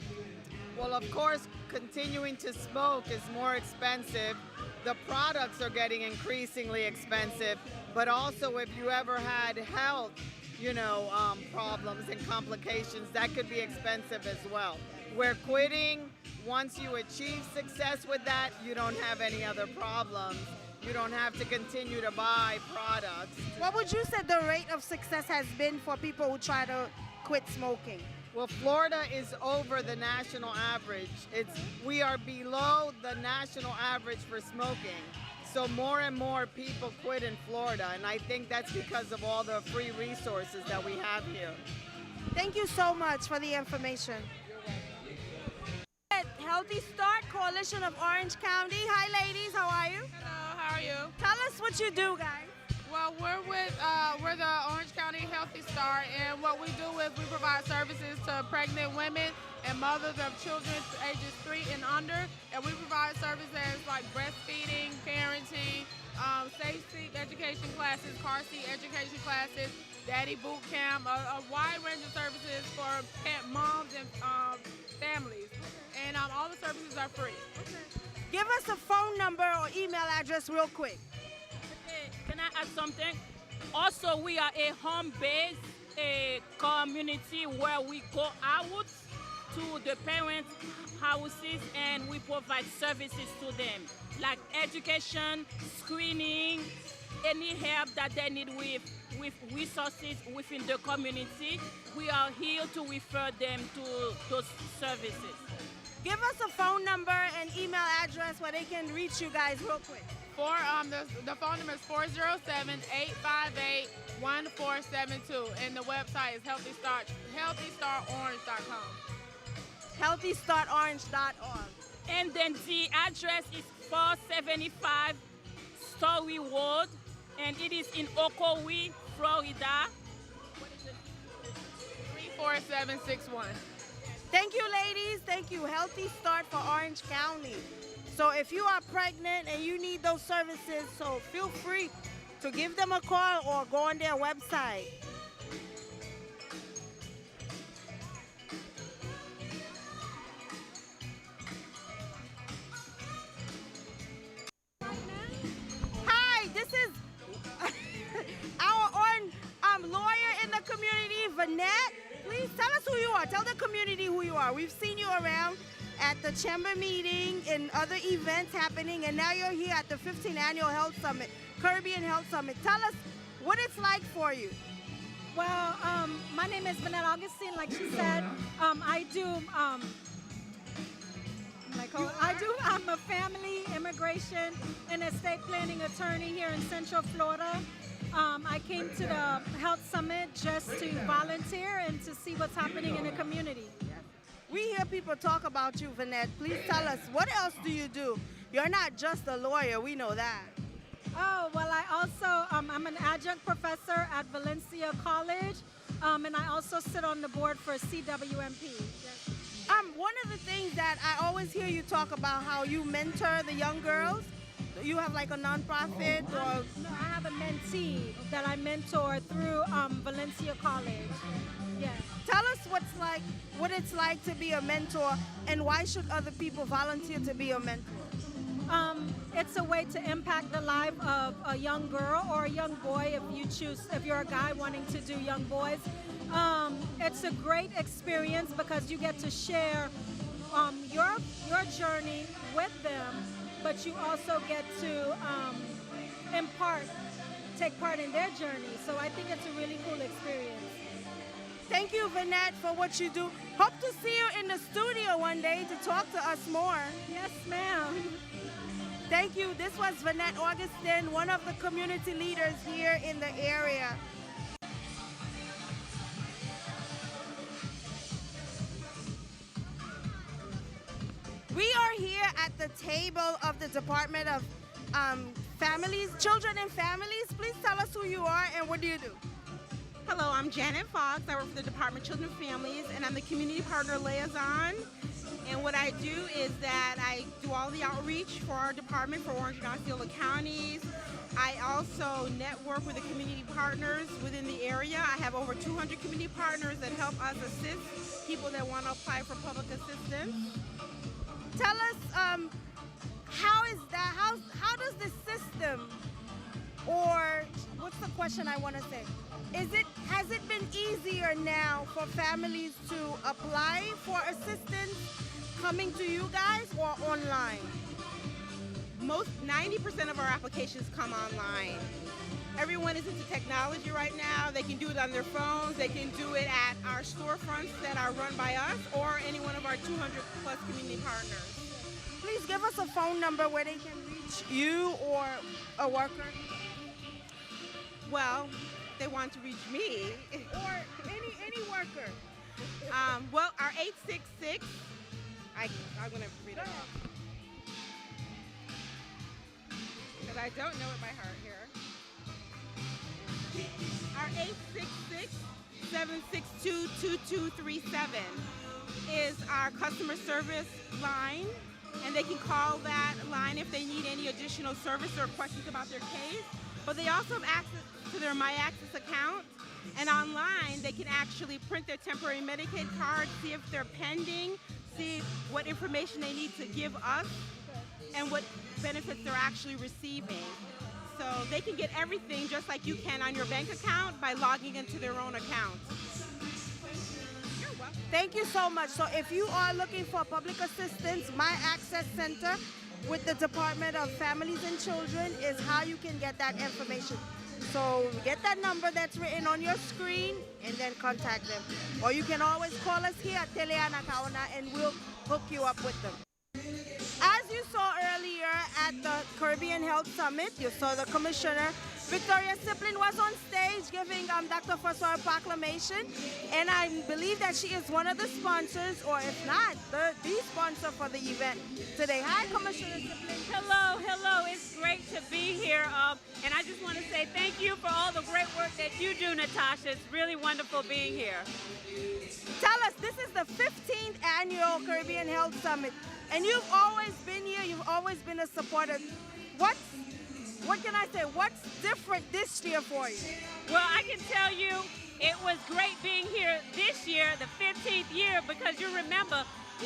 Well, of course, continuing to smoke is more expensive. The products are getting increasingly expensive, but also if you ever had health, you know, um, problems and complications, that could be expensive as well. Where quitting, once you achieve success with that, you don't have any other problems. You don't have to continue to buy products. What would you say the rate of success has been for people who try to quit smoking? Well, Florida is over the national average. It's, we are below the national average for smoking. So more and more people quit in Florida, and I think that's because of all the free resources that we have here. Thank you so much for the information. Healthy Start, Coalition of Orange County. Hi, ladies. How are you? Hello, how are you? Tell us what you do, guys. Well, we're with, uh, we're the Orange County Healthy Start, and what we do is we provide services to pregnant women and mothers of children ages three and under. And we provide services like breastfeeding, parenting, um, safe sleep education classes, car seat education classes, daddy boot camp, a, a wide range of services for pa- moms and, um, families. And, um, all the services are free. Give us a phone number or email address real quick. Okay, can I add something? Also, we are a home-based, a community where we go out to the parents' houses and we provide services to them, like education, screening, any help that they need with, with resources within the community. We are here to refer them to those services. Give us a phone number and email address where they can reach you guys real quick. For, um, the, the phone number is four zero seven, eight five eight, one four seven two, and the website is healthy start, healthy start orange dot com. healthy start orange dot org. And then the address is four seventy-five Story Road, and it is in Ocoee, Florida. Three four seven six one. Thank you, ladies. Thank you. Healthy Start for Orange County. So if you are pregnant and you need those services, so feel free to give them a call or go on their website. Hi, this is our own, um, lawyer in the community, Vanette. Please tell us who you are. Tell the community who you are. We've seen you around at the chamber meeting and other events happening, and now you're here at the fifteenth Annual Health Summit, Caribbean Health Summit. Tell us what it's like for you. Well, um, my name is Vanette Augustine. Like she said, um, I do, um, like, oh, I do, I'm a family, immigration, and estate planning attorney here in Central Florida. Um, I came to the Health Summit just to volunteer and to see what's happening in the community. We hear people talk about you, Vanette. Please tell us, what else do you do? You're not just a lawyer, we know that. Oh, well, I also, um, I'm an adjunct professor at Valencia College, um, and I also sit on the board for C W M P. Um, one of the things that I always hear you talk about, how you mentor the young girls. You have, like, a nonprofit or... No, I have a mentee that I mentor through, um, Valencia College. Yeah. Tell us what's like, what it's like to be a mentor, and why should other people volunteer to be a mentor? Um, it's a way to impact the life of a young girl or a young boy if you choose, if you're a guy wanting to do young boys. Um, it's a great experience because you get to share, um, your, your journey with them, but you also get to, um, impart, take part in their journey. So I think it's a really cool experience. Thank you, Vanette, for what you do. Hope to see you in the studio one day to talk to us more. Yes, ma'am. Thank you. This was Vanette Augustin, one of the community leaders here in the area. We are here at the table of the Department of um, Families, Children and Families. Please tell us who you are and what do you do? Hello, I'm Janet Fox. I work for the Department of Children and Families, and I'm the community partner liaison. And what I do is that I do all the outreach for our department for Orange and Osceola counties. I also network with the community partners within the area. I have over two hundred community partners that help us assist people that want to apply for public assistance. Tell us, um, how is that? How, how does the system, or what's the question I want to say? Is it, has it been easier now for families to apply for assistance coming to you guys or online? Most ninety percent of our applications come online. Everyone is into technology right now. They can do it on their phones. They can do it at our storefronts that are run by us or any one of our two hundred plus community partners. Please give us a phone number where they can reach you or a worker. Well, they want to reach me. Or any any worker. Um, well, our eight six six, I, I'm going to read it off. Because I don't know it by heart here. Our eight six six, seven six two, two two three seven is our customer service line. And they can call that line if they need any additional service or questions about their case. But they also have access to their MyAccess account. And online, they can actually print their temporary Medicaid card, see if they're pending, see what information they need to give us, and what benefits they're actually receiving. So they can get everything just like you can on your bank account by logging into their own account. You're welcome. Thank you so much. So if you are looking for public assistance, MyAccess Center with the Department of Families and Children is how you can get that information. So get that number that's written on your screen and then contact them. Or you can always call us here at Tele Anacaona and we'll hook you up with them. As you saw earlier at the Caribbean Health Summit, you saw the commissioner, Victoria Siplin, was on stage giving um, Doctor Francois a proclamation. And I believe that she is one of the sponsors, or if not, the, the sponsor for the event today. Hi, Commissioner Siplin. Hello, hello. It's great to be here. Um, and I just want to say thank you for all the great work that you do, Natasha. It's really wonderful being here. Tell us, this is the fifteenth annual Caribbean Health Summit, and you've always been here, you've always been a supporter. What's, what can I say, what's different this year for you? Well, I can tell you it was great being here this year, the fifteenth year, because you remember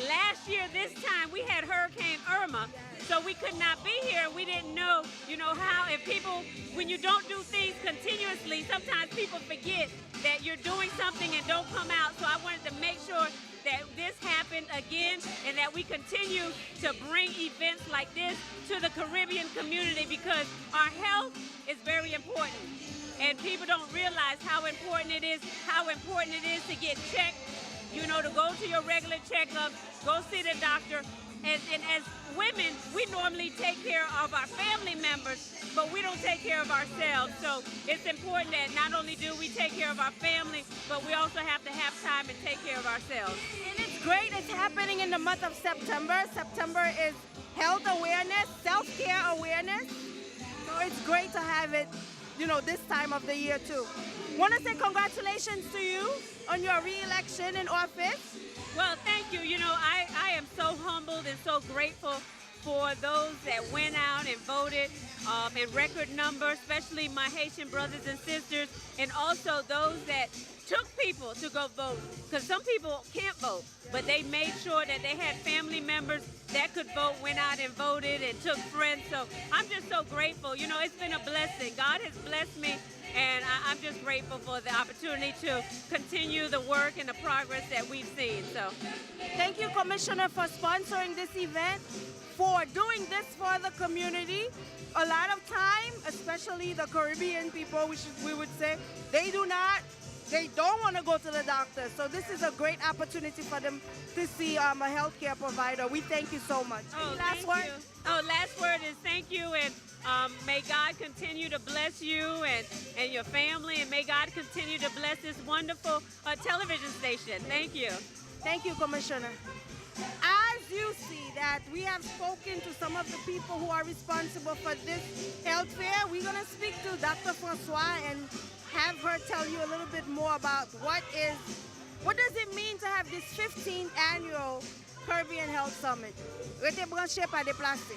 last year this time we had Hurricane Irma, so we could not be here. We didn't know, you know, how, and people, when you don't do things continuously, sometimes people forget that you're doing something and don't come out. So I wanted to make sure that this happened again and that we continue to bring events like this to the Caribbean community, because our health is very important. And people don't realize how important it is, how important it is to get checked, you know, to go to your regular checkups, go see the doctor. And, and as women, we normally take care of our family members, but we don't take care of ourselves. So it's important that not only do we take care of our family, but we also have to have time and take care of ourselves. And it's great, it's happening in the month of September. September is health awareness, self care awareness. So it's great to have it, you know, this time of the year too. Want to say congratulations to you on your re election in office. Well, thank you. You know, I, I am so humbled and so grateful for those that went out and voted um, in record number, especially my Haitian brothers and sisters, and also those that took people to go vote, because some people can't vote, but they made sure that they had family members that could vote, went out and voted, and took friends. So I'm just so grateful. You know, it's been a blessing. God has blessed me, and I, I'm just grateful for the opportunity to continue the work and the progress that we've seen. So. Thank you, Commissioner, for sponsoring this event, for doing this for the community. A lot of time, especially the Caribbean people, we, should, we would say, they do not They don't want to go to the doctor. So this is a great opportunity for them to see um, a healthcare provider. We thank you so much. Oh, Last thank word? You. Oh, last word is thank you, and um, may God continue to bless you and, and your family, and may God continue to bless this wonderful uh, television station. Thank you. Thank you, Commissioner. As you see that we have spoken to some of the people who are responsible for this health fair, we're going to speak to Doctor Francois and have her tell you a little bit more about what is, what does it mean to have this fifteenth annual Caribbean Health Summit. Rete branche, pa deplase.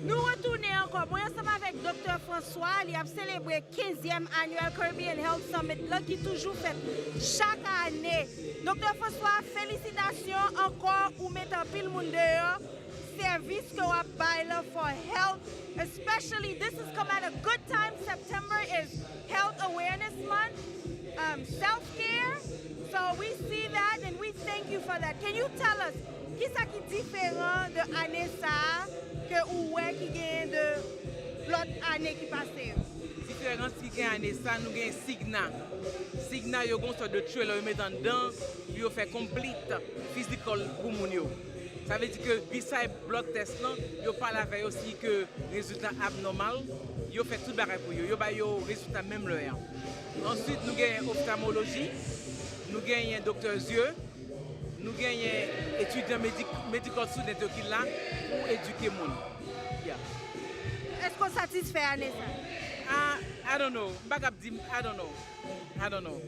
Nou retounen ankò. Mwen ansanm avèk Doktè François, li ap selebre kenzyèm Annual Caribbean Health Summit lan ki toujou fèt chak ane. Doktè François, felisitasyon ankò, ou mete anpil moun deyò. Sèvis ke w ap bay lan for health, especially this has come at a good time. September is Health Awareness Month, um, self care. So we see that and we thank you for that. Can you tell us kisa ki diferan de ane sa a ke ou wè ki genyen de lòt ane ki pase yo? Diferans ki gen ane sa, nou gen Cigna. Cigna yo gen yon sòt de trailer yo met anndan pou yo fè complete physical pou moun yo. Sa vle di ke beside blood test lan, yo pale avè yo si ke rezilta abnòmal, yo fè tout bagay pou yo. Yo ba yo rezilta menm lè a. Answit, nou gen oftalmoloji, nou genyen doktè zye, nou genyen etidyan medik, medical student yo ki la pou edike moun. Yeah. Èske w satisfè ane sa? I, I don't know. M pa kab di, I don't know. I don't know.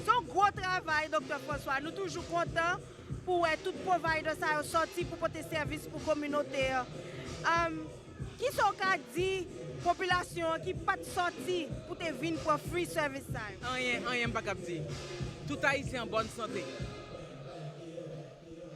Se yon gwo travay, Doktè François. Nou toujou kontan pou wè tout provider sa yo sòti pou pote sèvis pou kominote an. Um, kisa w ka di popilasyon an ki pa t sòti pou te vin pran free service sa yo? Anyen, anyen m pa kab di. Tout Ayisyen an bòn sante.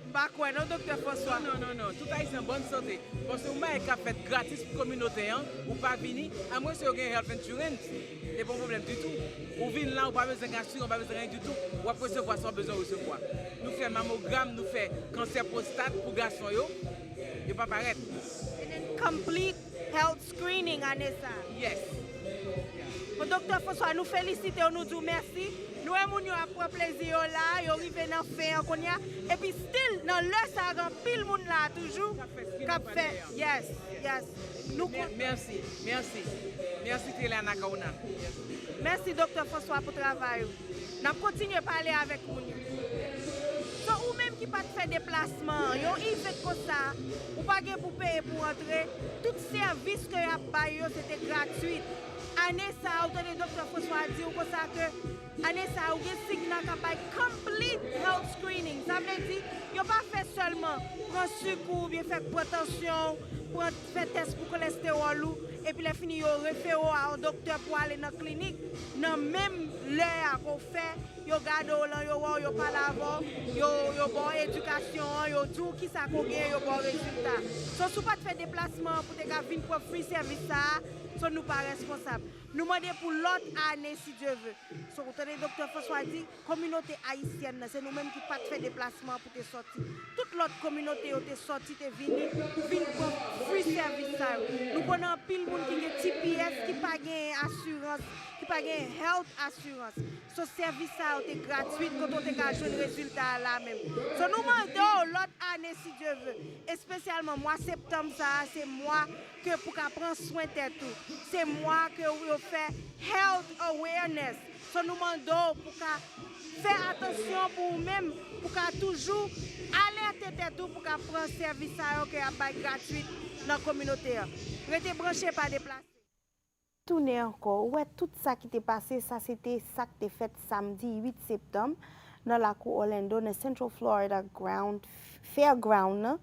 M pa kwè non, Doktè François. Non, non, non, non. Tout Ayisyen an bòn sante. Paske yon bagay k ap fèt gratis pou kominote an, ou pa vini, amwens yo gen health insurance, se pa yon pwoblèm ditou. Ou vin la, ou pa bezwen gen asirans, ou pa bezwen gen anyen ditou. W ap resevwa sa w bezwen resevwa. Nou fè mamogram, nou fè kansè pwostat pou gason yo. Yo pa parèt. And then complete health screening ane sa. Yes. Bon, Doktè François, nou felisite w, nou di w mèsi. Nou wè moun yo ap pran plezi yo la, yo rive nan fen an kounye a. Epi still, nan lè sa a, gen anpil moun la toujou k ap fè. Yes, yes. Nou Mè- Mèsi, mèsi. Mèsi Tele Anacaona. Yes. Mèsi Doktè François pou travay ou. N ap kontinye pale avèk moun yo. So, ou menm ki pa t fè deplasman an, yon event konsa, ou pa gen pou peye pou antre, tout sèvis ke y ap bay yo, se te gratwit. Ane sa a, ou tande Doktè François di w konsa ke ane sa a, ou gen Cigna k ap bay complete health screening. Sa vle di, yo pa fè sèlman pran sik ou, oubyen fè pran tansyon w, pran, fè tès pou kolestewòl ou, epi lè fini, yo refere w a yon doktè pou ale nan klinik. Nan menm lè a ke w fè, yo gade w lan, yo wè w, yo pale avè w, yo, yo ba w edikasyon an, yo di w kisa ke w genyen, yo ba w rezilta. So, si w pa t fè deplasman an pou te ka vin pran free sèvis sa a, so nou pa responsab. Nou mande pou lòt ane, si Dye ve. So, ou tande Doktè François di, kominote ayisyèn nan, se nou menm ki pa t fè deplasman an pou te sòti. Tout lòt kominote yo te sòti, te vini, vin pran free sèvis sa yo. Nou konnen anpil moun ki gen T P S, ki pa gen asirans, ki pa gen health assurance. So, sèvis sa yo te gratwit, kote w te ka jwenn rezilta a la menm. So, nou mande w lòt ane, si Dye ve, espesyalman mwa septanm sa a, se mwa ke pou ka pran swen tèt ou. Se mwa ke yo fè health awareness. So, nou mande w pou ka fè atansyon pou ou menm, pou ka toujou alète tèt ou, pou ka pran sèvis sa yo ke y ap bay gratwit nan kominote an. Rete branche, pa deplase. Tounen ankò, ou wè tout sa ki te pase, sa se te sa k te fèt samdi uit septanm nan lakou Orlando, nan Central Florida Ground, Fairground nan,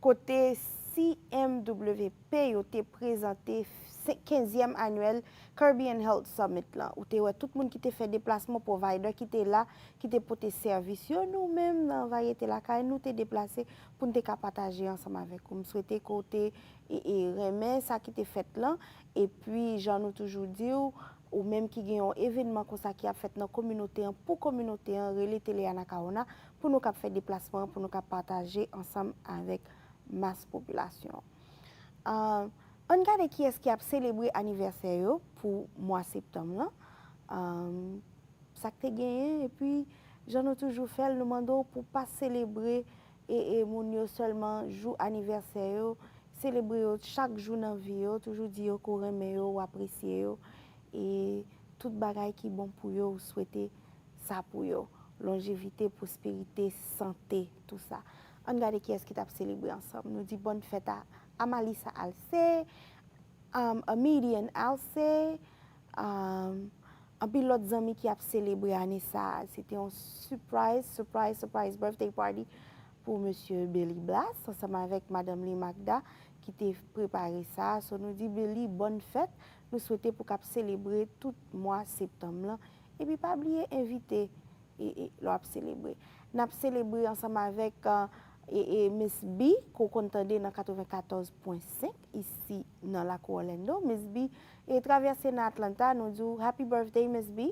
kote C M W P yo te prezante se-, kenzyèm anyèl Caribbean Health Summit lan. Ou te wè tout moun ki te fè deplasman, provider ki te la, ki te pote sèvis yo. Nou menm nan Varyete Lakay, nou te deplase pou n te ka pataje ansanm avèk ou. M swete ke w te e, e renmen sa ki te fèt lan. Epi, jan nou toujou di w, ou menm ki gen yon evènman konsa ki ap fèt nan kominote an, pou kominote an, rele Tele Anacaona pou nou kab fè deplasman an, pou nou kab pataje ansanm avèk mas popilasyon an. Ah, ann gade kiyès ki ap selebre anivèsè yo pou mwa septanm lan. Ah, sa k te genyen, epi jan nou toujou fè l, nou mande w pou pa selebre e, e moun yo sèlman jou anivèsè yo, selebre yo chak jou nan vi yo, toujou di yo ke w renmen yo, w apresye yo, e tout bagay ki bon pou yo, w swete sa pou yo. Lonjevite, pwosperite, sante, tou sa. Ann gade kiyès ki t ap selebre ansanm. Nou di bòn fèt a Amalisa Alcé, um, Amedian Alcé, um, anpil lòt zanmi ki ap selebre ane sa a. Se te yon surprise, surprise, surprise birthday party pou mesye Belly Blas, ansanm avèk madanm li Magda, ki te prepare sa a. So, nou di Belly bòn fèt, nou swete pou k ap selebre tout mwa septanm lan. Epi pa bliye envite e, e, lè w ap selebre. N ap selebre ansanm avèk, e, e, Miss B, ke w konn tande nan katrevenkatòz pwen senk isi nan lakou Orlando. Miss B, e, travèse nan Atlanta, nou di w happy birthday, Miss B.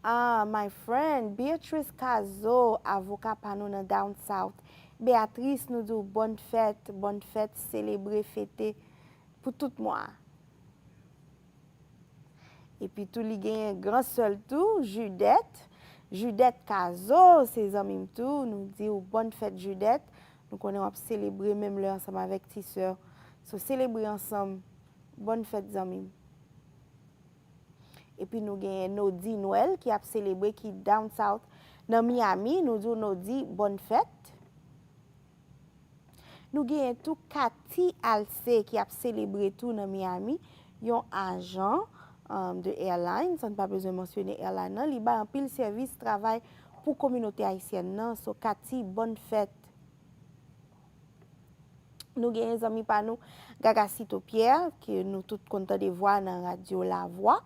Ah, my friend, Beatrice Cazeau, avoka pa nou nan Down South. Beatrice, nou di w bòn fèt, bòn fèt, selebre, fete pou tout mwa a. Epi tou, li genyen gran sè l tou, Judette. Judette Cazeau, se zanmi m tou. Nou di w bòn fèt, Judette. Nou konnen w ap selebre menm lè ansanm avèk ti sè w. So, selebre ansanm. Bòn fèt, zanmi m. Epi nou genyen Nodi Nwèl ki ap selebre, ki down south nan Miami. Nou di w, Nodi, bòn fèt. Nou genyen tou Cathy Alcé ki ap selebre tou nan Miami, yon ajan, um, de airline, sa n pa bezwen mansyone airline nan, li bay anpil sèvis, travay pou kominote ayisyèn nan. So, Cathy, bòn fèt. Nou genyen zanmi pa nou, Gagacito Pierre, ke nou tout konn tande vwa nan radyo La Voix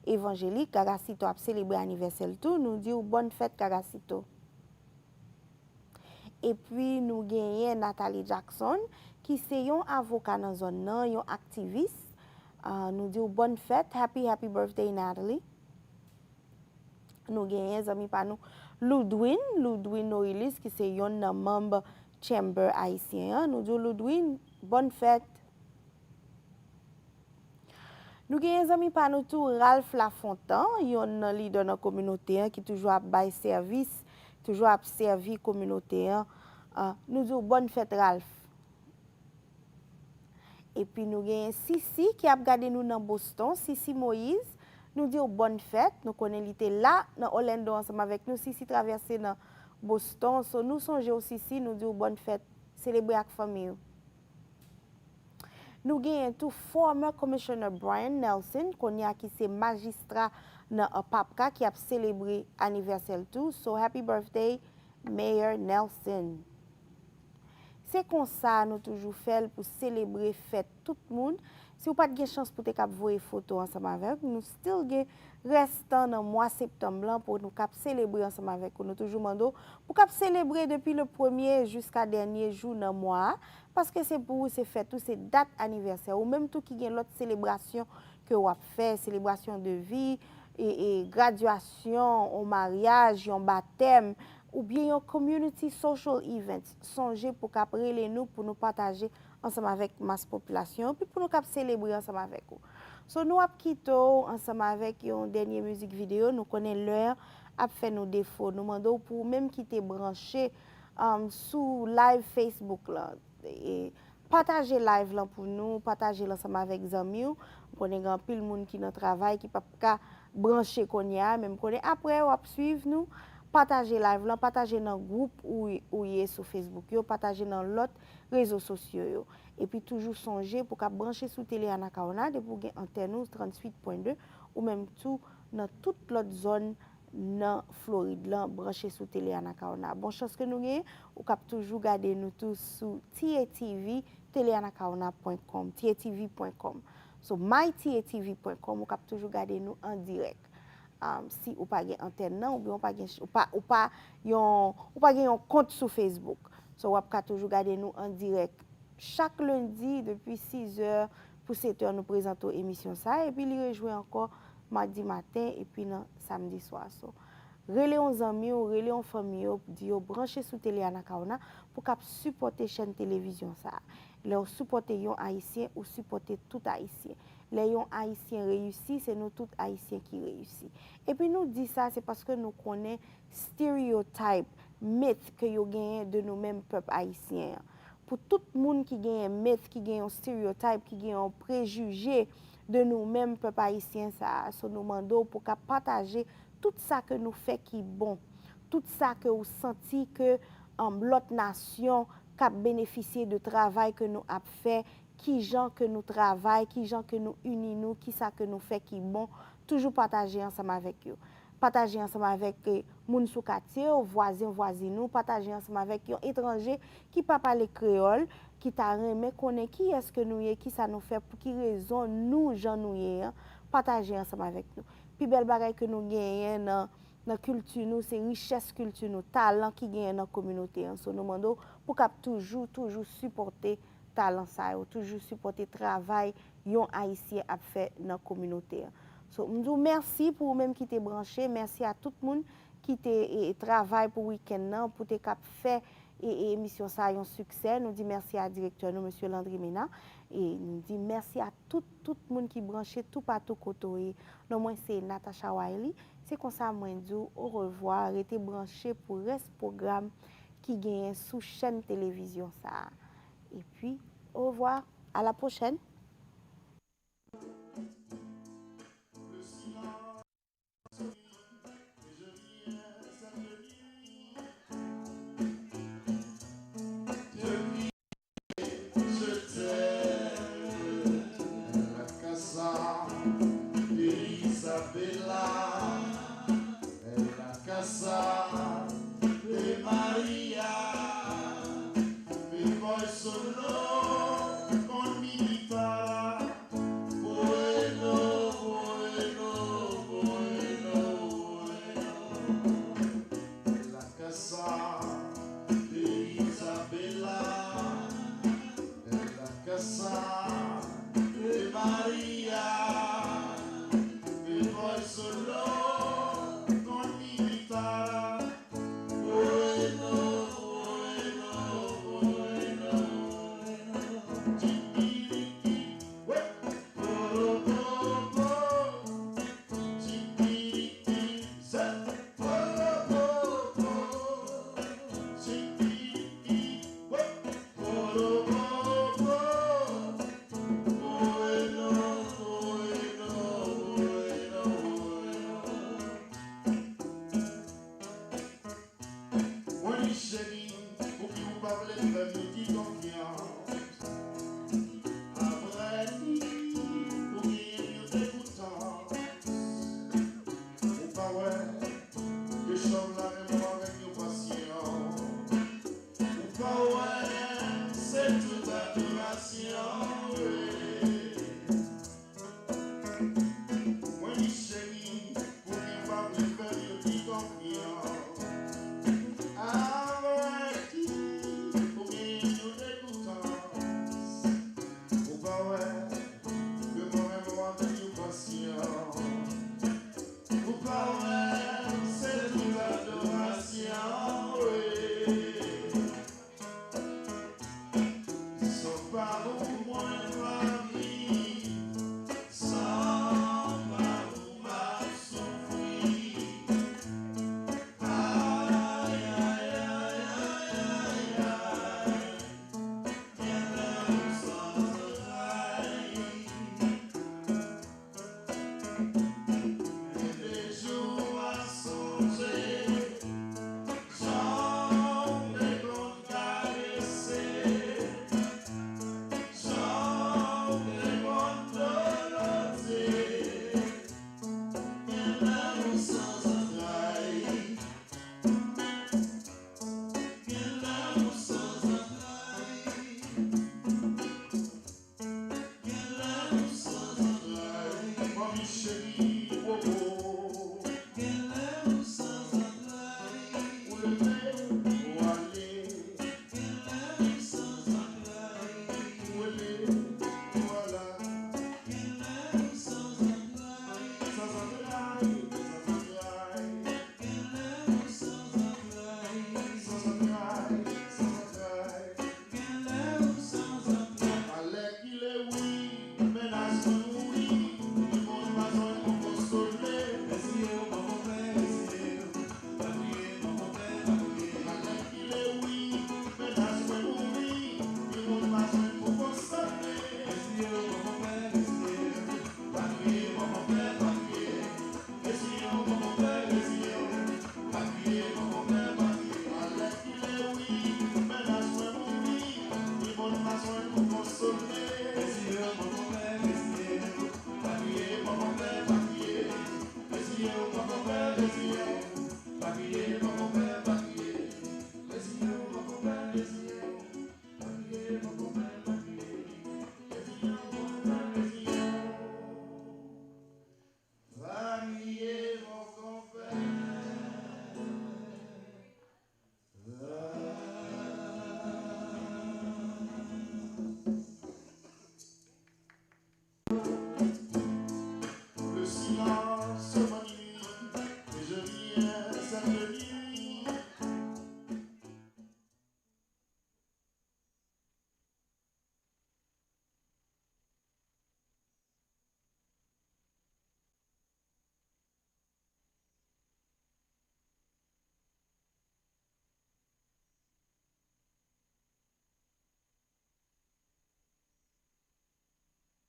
Évangélique. Gagacito ap selebre anivèsè l tou. Nou di w bòn fèt, Gagacito. Epi nou genyen Nathalie Jackson, ki se yon avoka nan zòn nan, yon aktivis. Ah, nou di w bòn fèt, happy, happy birthday, Natalie. Nou genyen zanmi pa nou, Ludwin, Ludwin Norilis, ki se yonn nan manm Chamber ayisyen an. Nou di w, Ludwin, bòn fèt. Nou genyen zanmi pa nou tou, Ralph Lafontant, yonn nan lidè nan kominote an ki toujou ap bay sèvis, toujou ap sèvi kominote an. Ah, nou di w bòn fèt, Ralph. Epi nou genyen Sisi ki ap gade nou nan Boston, Sisi Moïse. Nou di w bòn fèt, nou konnen li te la nan Orlando ansanm avèk nou. Sisi travèse nan Boston, so nou sonje w, Sisi, nou di w bòn fèt, selebre ak fanmi w. Nou genyen tou former Commissioner Brian Nelson, kounye a ki se majistra nan Apopka, ki ap selebre anivèsè l tou. So, happy birthday, Mayor Nelson. Se konsa nou toujou fè l pou selebre fèt tout moun. Si w pa t gen chans pou te kab voye foto ansanm avèk nou, still gen rès tan nan mwa septanm lan pou nou kab selebre ansanm avèk ou. Nou toujou mande w pou kab selebre depi le premye jiska dènye jou nan mwa a, paske se pou ou, se fèt ou, se dat anivèsè ou. Menm tou ki gen lòt selebrasyon ke w ap fè, selebrasyon de vi, e, e, gradyasyon, yon maryaj, yon batèm, oubyen yon community social event, sonje pou kab rele nou pou nou pataje ansanm avèk mas popilasyon an, epi pou nou kab selebre ansanm avèk ou. So, nou ap kite w ansanm avèk yon dènye mizik videyo. Nou konnen lè ap fè nou defo. Nou mande w pou ou menm ki te branche, um, sou live Facebook lan. E, pataje live lan pou nou, pataje l ansanm avèk zanmi w. M konnen gen anpil moun ki nan travay, ki p ap ka branche kounye a, men m konnen apre w ap swiv nou. Pataje live lan, pataje nan gwoup ou, ou ye sou Facebook yo, pataje nan lòt rezo sosyo yo. Epi toujou sonje pou kab branche sou Tele Anacaona, depi w gen antèn ou tranntuit pwen de, ou menm tou nan tout lòt zòn nan Florid lan, branche sou Tele Anacaona. Bon chans ke nou genyen, ou kab toujou gade nou tou sou T A T V, teleanacaona pwen com, T A T V pwen com. So, my T A T V pwen com, ou kab toujou gade nou an dirèk. Um, si ou pa gen antèn nan, oubyen ou pa gen, ou pa, ou pa yon, ou pa gen yon kont sou Facebook. So, w ap ka toujou gade nou an dirèk chak lendi depi sizè pou setè nou prezante w emisyon sa a, epi li rejwe ankò madi maten epi nan samdi swa. So, rele yon zanmi w, rele yon fanmi w, di yo branche sou Tele Anacaona pou kab sipòte chèn televizyon sa a. Lè w sipòte yon Ayisyen, ou sipòte tout Ayisyen. Lè yon Ayisyen reyisi, se nou tout Ayisyen ki reyisi. Epi nou di sa, se paske nou konnen stereotype, myth ke yo genyen de nou menm pèp ayisyen an. Pou tout moun ki genyen myth, ki gen yon stereotype, ki gen yon prejije de nou menm pèp ayisyen sa a, so nou mande w pou ka pataje tout sa ke nou fè ki bon, tout sa ke ou santi ke, um, lòt nasyon k ap benefisye de travay ke nou ap fè, kijan ke nou travay, kijan ke nou ini nou, kisa ke nou fè ki bon, toujou pataje ansanm avèk yo. Pataje ansanm avèk, eh, moun sou katye w, vwazen, vwazin ou, pataje ansanm avèk yon etranje ki pa pale kreyòl, ki ta renmen konnen kiyès ke nou ye, kisa nou fè, pou ki rezon nou jan nou ye an, pataje ansanm avèk nou. Pi bèl bagay ke nou genyen nan, nan kilti nou, se richès kilti nou, talan ki genyen nan kominote an. So, nou mande w pou k ap toujou, toujou sipòte talan sa yo, toujou sipòte travay yon Ayisyen ap fè nan kominote an. So, m di w mèsi pou ou menm ki te branche, mèsi a tout moun ki te, e, e, travay pou wikenn nan, pou te k ap fè, e, e, emisyon sa a yon siksè. Nou di mèsi a direktè nou, mesye Landry Mena, e nou di mèsi a tout, tout moun ki branche toupatou kote w ye. Non mwen se Natacha Wiley. Se konsa mwen di w orevwa, rete branche pou rès pwogram ki genyen sou chèn televizyon sa a. Epi, orevwa, a la pwochèn. Je t'aime, la Casa de Isabella, la Casa de Maria, mi voy solo con mi guitarra. Bueno, bueno, bueno, bueno. La casa de Isabela, la casa de Maria. Me voy solo con mi guitarra. Bueno, bueno, bueno, bueno. Chipiriki, we, poropopo. Chipiriki, se, poropopo. Chipiriki, we, poropopo. Bueno, bueno, bueno, bueno. Mwen di cheri, pouki ou pa vle fè m